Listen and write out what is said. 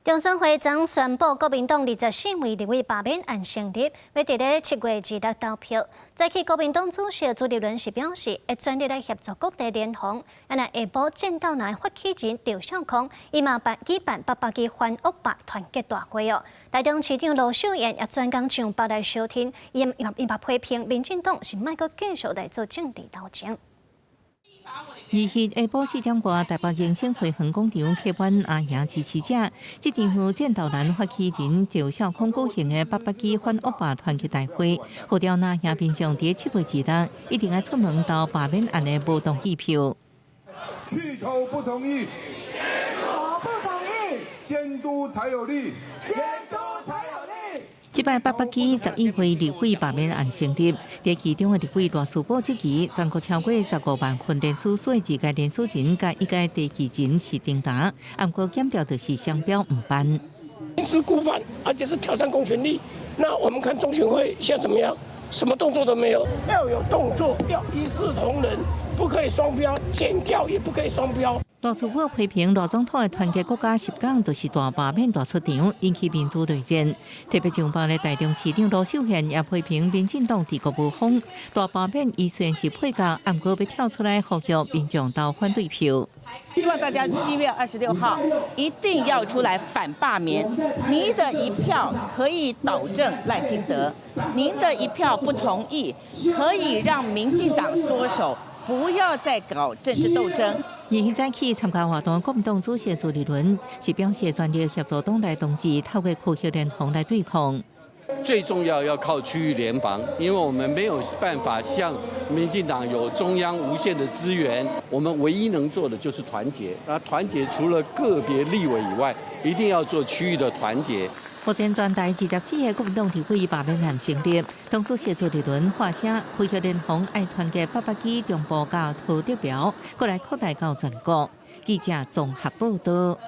中選會將宣布國民黨24位立委罷免案成立，欲佇咧7月26投票。早起國民黨主席朱立倫是表示，會全力來協助各地聯防。啊，若下晡戰鬥藍發起人趙少康，伊嘛辦舉辦八百支反惡霸團結大會哦。台中市長盧秀燕也專工上北來相挺，伊嘛批評民進黨是莫閣繼續來做政治鬥爭。二日下晡4點外，台北榮省會園廣場客滿阿贏支持者，這場戰鬥藍發起人趙少康舉行的八百支反惡霸團結大會，號召藍營民眾佇7月26一定愛出門投罷免案的無同意票。去投不同意，去投不同意，監督才有力，監督才有力。這擺八百支11位立委罷免案成立，佇其中的立委賴士葆質疑，全國超過15萬份連署書的二階連署人佮一階地契人是重疊，毋過檢調就是雙標毋辦。明知故犯，而且是挑戰公權力。那我們看中選會現在怎麼樣？什麼動作都沒有，要有動作，要一視同仁，不可以雙標，檢調也不可以雙標。賴士葆批評賴總統的團結國家十工就是大罷免大出場，引起民主內戰。特別上班的台中市長盧秀燕也批評民進黨治國無方，大罷免伊雖然是配角，毋過欲跳出來呼籲民眾投反對票。希望大家7月26號一定要出來反罷免，您的一票可以導正賴清德，您的一票不同意，可以讓民進黨縮手，不要再搞政治鬥爭。二日早起參加活動，國民黨主席朱立倫是表示全力協助黨內同志透過區域聯防來對抗。最重要要靠區域聯防，因為我們沒有辦法像民進黨有中央無限的資源，我們唯一能做的就是團結。那團結除了個別立委以外，一定要做區域的團結。目前全台24個國民黨立委罷免案成立，黨主席朱立倫發聲，區域聯防愛團結八百支中部佮桃竹苗，閣來擴大到全國。記者綜合報道。